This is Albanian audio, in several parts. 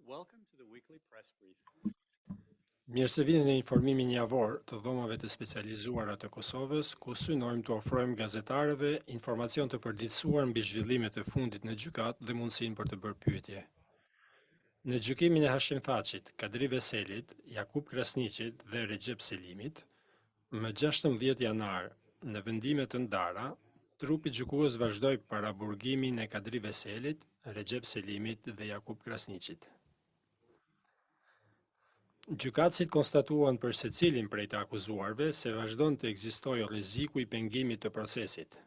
Welcome to the weekly press brief. Mirë se vini në informimin javor të Dhomave të Specializuara të Kosovës, ku synojmë t'u ofrojmë gazetarëve informacion të përditësuar mbi zhvillimet e fundit në gjykatë dhe mundësinë për të bërë pyetje. Në gjykimin e Hashim Thaçit, Kadri Veselit, Jakup Krasniqit dhe Rexhep Selimit, më 16 janar, në vendime të ndara, trupi gjykues vazhdoi paraburgimin e Kadri Veselit, Rexhep Selimit dhe Jakup Krasniqit. Gjykatësit konstatuan për secilin prej të akuzuarve se vazhdon të ekzistojë rreziku i pengimit të procesit.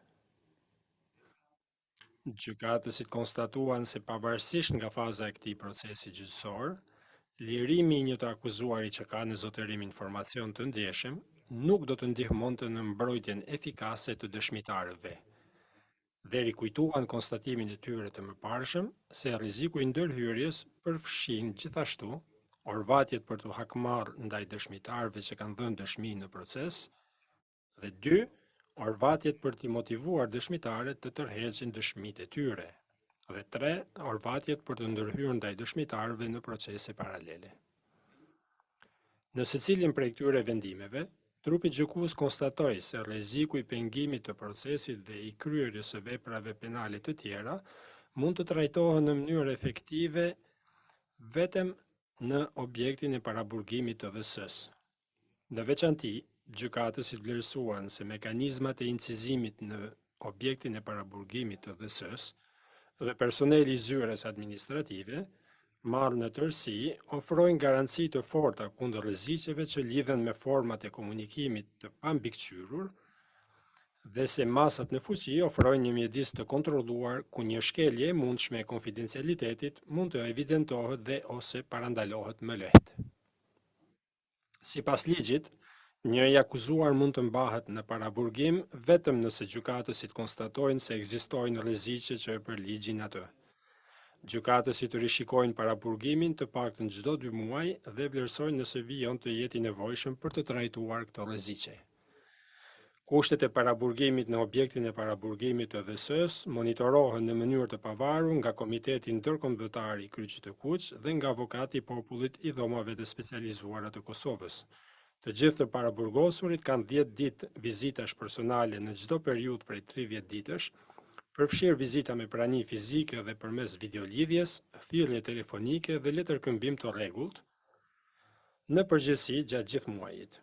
Gjykatësit konstatuan se pavarësisht nga faza e këtij procesi gjyqësor, lirimi i një të akuzuari që ka në zotërim informacion të ndjeshëm nuk do të ndihmonte në mbrojtjen efikase të dëshmitarëve dhe rikujtuan konstatimin e tyre të mëparshëm se rreziku i ndërhyrjes përfshin gjithashtu orvatjet për t'u hakmarrë ndaj dëshmitarëve që kanë dhënë dëshmi në proces dhe dy, orvatjet për t'i motivuar dëshmitarët të tërheqin dëshmitë e tyre dhe tre, orvatjet për të ndërhyrë ndaj dëshmitarëve në procese paralele. Në secilin prej këtyre vendimeve, trupi gjykues konstatoi se rreziku i pengimit të procesit dhe i kryerjes së veprave penale të tjera mund të trajtohen në mënyrë efektive vetëm në objektin e paraburgimit të DHS-së. Në veçanti, gjykatësit vlerësuan se mekanizmat e incizimit në objektin e paraburgimit të DHS-së dhe personeli i zyrës administrative, marrë në tërësi, ofrojnë garanci të forta kundër rreziqeve që lidhen me format e komunikimit të pambikëqyrur dhe se masat në fuqi ofrojnë një mjedis të kontrolluar ku një shkelje e mundshme e konfidencialitetit mund të evidentohet dhe ose parandalohet më lehtë. Sipas ligjit, një i akuzuar mund të mbahet në paraburgim vetëm nëse gjykatësit konstatojnë se ekzistojnë rreziqe që e përligjin atë. Gjykatësit rishikojnë paraburgimin të paktën çdo dy muaj dhe vlerësojnë nëse vijon të jetë i nevojshëm për të trajtuar këto rreziqe. Kushtet e paraburgimit në objektin e paraburgimit të DHS-së monitorohen në mënyrë të pavarur nga Komiteti Ndërkombëtar i Kryqit të Kuq dhe nga Avokati i Popullit i Dhomave të Specializuara të Kosovës. Të gjithë të paraburgosurit kanë 10 ditë vizitash personale në çdo periudhë prej 30 ditësh, përfshirë vizita me prani fizike dhe përmes videolidhjes, thirrje telefonike dhe letërkëmbim të rregullt, në përgjithësi gjatë gjithë muajit.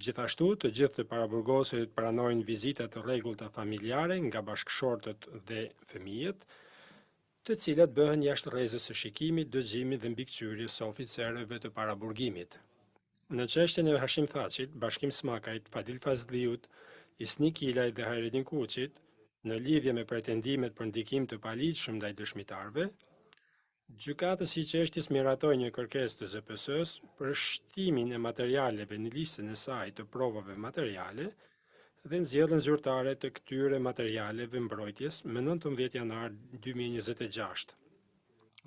Gjithashtu, të gjithë të paraburgosurit pranojnë vizita të rregullta familjare nga bashkëshortët dhe fëmijët, të cilat bëhen jashtë rrezës së shikimit, dëgjimit dhe mbikëqyrjes së oficerëve të paraburgimit. Në çështjen e Hashim Thaçit, Bashkim Smakajt, Fadil Fazliut, Isni Kilajt dhe Hajredin Kuçit, në lidhje me pretendimet për ndikim të paligjshëm ndaj dëshmitarëve, Gjykatësi i çështjes miratoi një kërkesë të ZPS-së për shtimin e materialeve në listën e saj të provave materiale dhe nxjerrjen zyrtare të këtyre materialeve mbrojtjes më 19 janar 2026.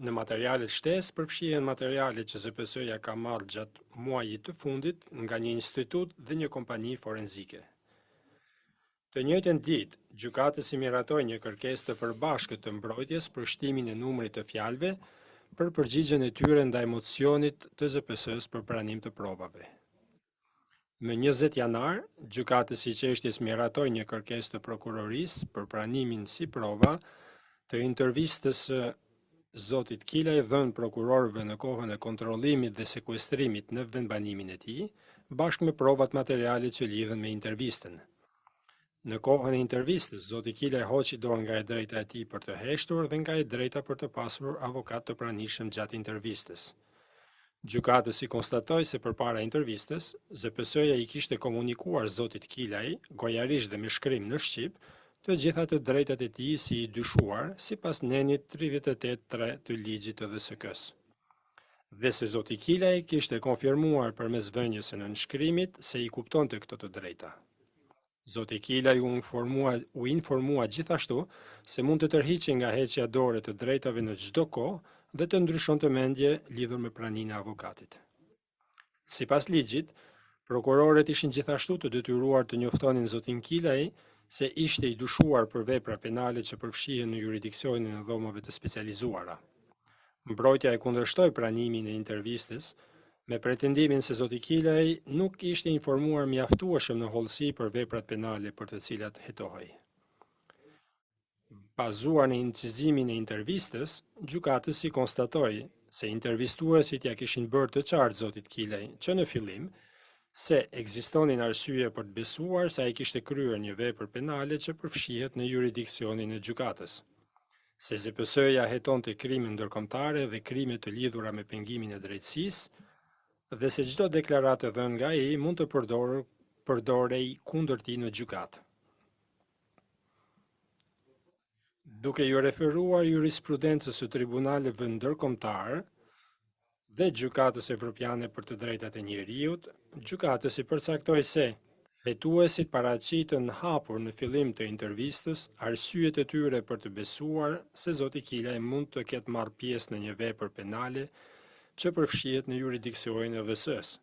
Në materialet shtesë përfshihen materialet që ZPS-ja ka marrë gjatë muajit të fundit nga një institut dhe një kompani forenzike. Të njëjtën ditë, gjykatësi miratoi një kërkesë të përbashkët të mbrojtjes për shtimin e numrit të fjalëve për përgjigjen e tyre ndaj mocionit të ZPS-së për pranim të provave. Më 20 janar, gjykatësi i çështjes miratoi një kërkesë të prokurorisë për pranimin si prova të intervistës së zotit Kilaj dhënë prokurorëve në kohën e kontrollimit dhe sekuestrimit në vendbanimin e tij, bashkë me provat materiale që lidhen me intervistën. Në kohën e intervistës, zoti Kilaj hoqi dorë nga e drejta e tij për të heshtur dhe nga e drejta për të pasur avokat të pranishëm gjatë intervistës. Gjykatësi konstatoi se përpara intervistës, ZPS-ja i kishte komunikuar zotit Kilaj, gojarisht dhe me shkrim në shqip, të gjitha të drejtat e tij si i dyshuar, sipas nenit 38.3 të ligjit të DSK-së. Dhe se zoti Kilaj kishte konfirmuar përmes vënies së nënshkrimit se i kuptonte këto të drejta. Zoti Kilaj u informua, u informua gjithashtu se mund të tërhiqej nga heqja dorë e të drejtave në çdo kohë dhe të ndryshonte mendje lidhur me praninë e avokatit. Sipas ligjit, prokurorët ishin gjithashtu të detyruar të njoftonin zotin Kilaj se ishte i dyshuar për vepra penale që përfshihen në juridiksionin e dhomave të specializuara. Mbrojtja e kundërshtoi pranimin e intervistës me pretendimin se zoti Kilaj nuk ishte informuar mjaftueshëm në hollësi për veprat penale për të cilat hetohej. Bazuar në incizimin e intervistës, gjykatësi konstatoi se intervistuesit ja kishin bërë të qartë zotit Kilaj që në fillim se ekzistonin arsye për të besuar se ai kishte kryer një vepër penale që përfshihet në juridiksionin e gjykatës, se ZPS-ja hetonte krime ndërkombëtare dhe krime të lidhura me pengimin e drejtësisë dhe se çdo deklaratë e dhënë nga ai mund të përdorej kundër tij në gjykatë. Duke iu referuar jurisprudencës së tribunaleve ndërkombëtar dhe Gjykatës Evropiane për të Drejtat e Njeriut, gjykatësi përcaktoi se hetuesit paraqitën hapur në fillim të intervistës arsyet e tyre për të besuar se zoti Kilaj mund të ketë marrë pjesë në një vepër penale që përfshihet në juridiksionin e DHS-s.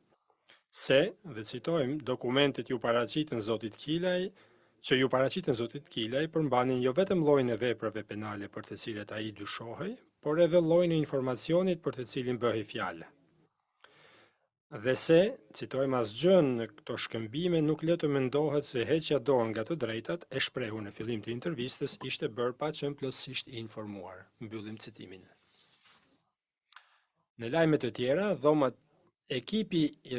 Se, dhe citojmë, dokumentet ju paraqitën zotit Kilaj, që ju paraqitën zotit Kilaj përmbanin jo vetëm llojin e veprave penale për të cilat ai dyshohej, por edhe llojin e informacionit për të cilin bëhej fjalë. Dhe se, citojmë, asgjë në këto shkëmbime nuk lë të mendohet se heqja dorë nga të drejtat e shprehur në fillim të intervistës ishte bërë pa qenë plotësisht i informuar. Mbyllim citimin. Në lajme të tjera, dhomat ekipi i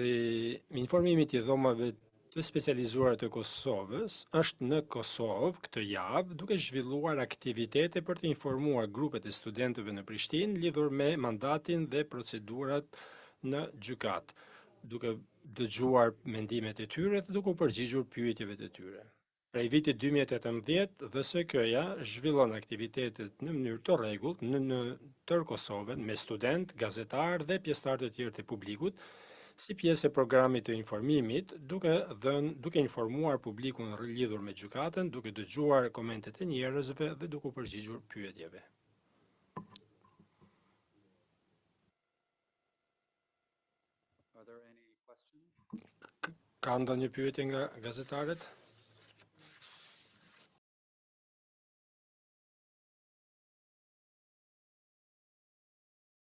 informimit i dhomave të specializuara të Kosovës është në Kosovë këtë javë duke zhvilluar aktivitete për të informuar grupet e studentëve në Prishtinë lidhur me mandatin dhe procedurat në gjykatë, duke dëgjuar mendimet e tyre dhe duke u përgjigjur pyetjeve të tyre. Prej vitit 2018, DSK-ja zhvillon aktivitetet në mënyrë të rregullt në tërë Kosovën me student, gazetar dhe pjesëtarë të tjerë të publikut, si pjesë e programit të informimit, duke informuar publikun lidhur me gjykatën, duke dëgjuar komentet e njerëzve dhe duke u përgjigjur pyetjeve. Are there any questions? Ka ndonjë pyetje nga gazetarët?